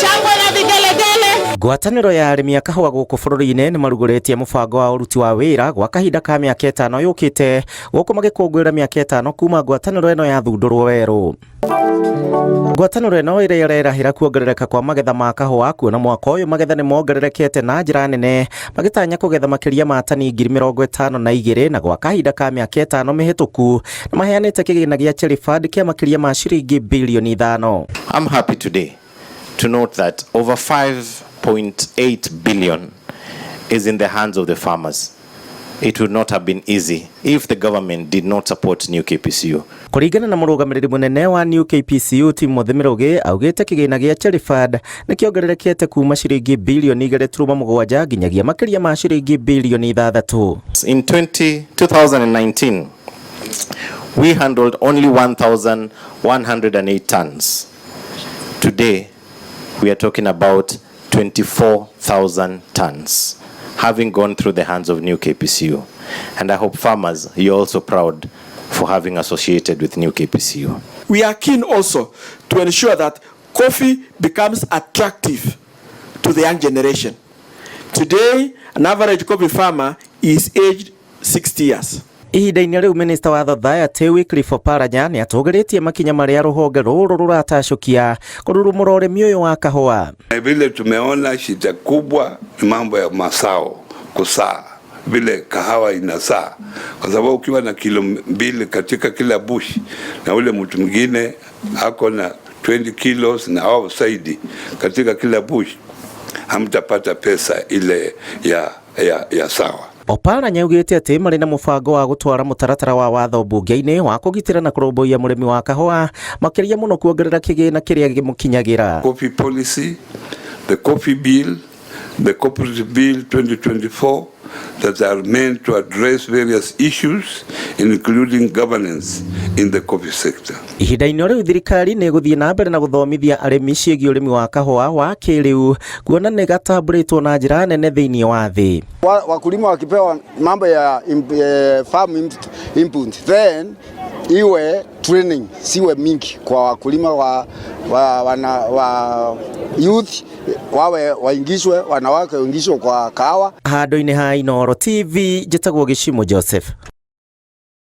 Shangwe na vigelegele. Ngwatanĩro ya arĩmi a kahũa gũkũ bũrũri-inĩ nĩ marugũrĩtie mũbango wa ũruti wa wĩra gwa kahinda ka mĩaka ĩtano yũkĩte gũkũ magĩkũngũĩra mĩaka ĩtano kuma ngwatanĩro ĩno yathundũrwo werũ. Ngwatanĩro ĩno ĩrĩa ĩrerahĩra kuongerereka kwa magetha ma kahũa kuona mwaka ũyũ magetha nĩ mongererekete na njĩra nene magĩtanya kũgetha makĩria ma tani 52,000 na gwa kahinda ka mĩaka ĩtano mĩhĩtũku nĩ maheanĩte kĩgĩna gĩa Cherry Fund kĩa makĩria ma ciringi bilioni 5. I'm happy today to note that over 5.8 billion is in the hands of the farmers. It would not have been easy if the government did not support New KPCU. Kũringana na mũrũgamĩrĩri mũnene wa New KPCU Timothy Mĩrũgĩ augĩte kĩgĩna gĩa Cherry Fund nĩ kĩongererekete kuma ciringi bilioni 2.7 nginyagia makĩria ma ciringi bilioni 6. In 2019, we handled only 1,108 tons. Today, we are talking about 24,000 tons, having gone through the hands of New KPCU. And I hope farmers, you're also proud for having associated with New KPCU. We are keen also to ensure that coffee becomes attractive to the young generation. Today, an average coffee farmer is aged 60 years. Ihinda-inĩ rĩu minista wa Society Wycliffe Oparanya nĩ atũgĩrĩtie makinya marĩa rũhonge rũrũ rũratacũkia kũrurumũra ũrĩmi ũyũ wa kahũa. Vile tumeona shida kubwa ni mambo ya masao kusaa, vile kahawa inasaa, kwa sababu ukiwa na kilo 2 katika kila bush na ule mtu mwingine ako na 20 kilos na au zaidi katika kila bush, hamtapata pesa ile ya sawa. Oparanya augĩte atĩ marĩ na mũbango wa gũtwara mũtaratara wa watho mbunge-inĩ wa kũgitĩra na kũrũmbũiya mũrĩmi wa kahũa makĩria mũno kuongerera kĩgĩna kĩrĩa gĩmũkinyagĩra. Coffee policy, the coffee bill, the cooperative bill 2024 that are meant to address various issues including governance in the coffee sector. Ihinda-inĩ rĩu thirikari nĩ ĩgũthiĩ na mbere na gũthomithia arĩmi ciĩgiĩ ũrĩmi wa kahũa wa kĩrĩu kuona nĩ gatambũrĩtwo na njĩra nene thĩinĩ wa thĩ. Wakulima wakipewa mambo ya farm input, then iwe training siwe mingi kwa wakulima wa youth wawe waingishwe, wanawake waingishwe kwa kahawa. Handũ-inĩ ha Inooro TV njĩtagwo Gĩcimo Joseph.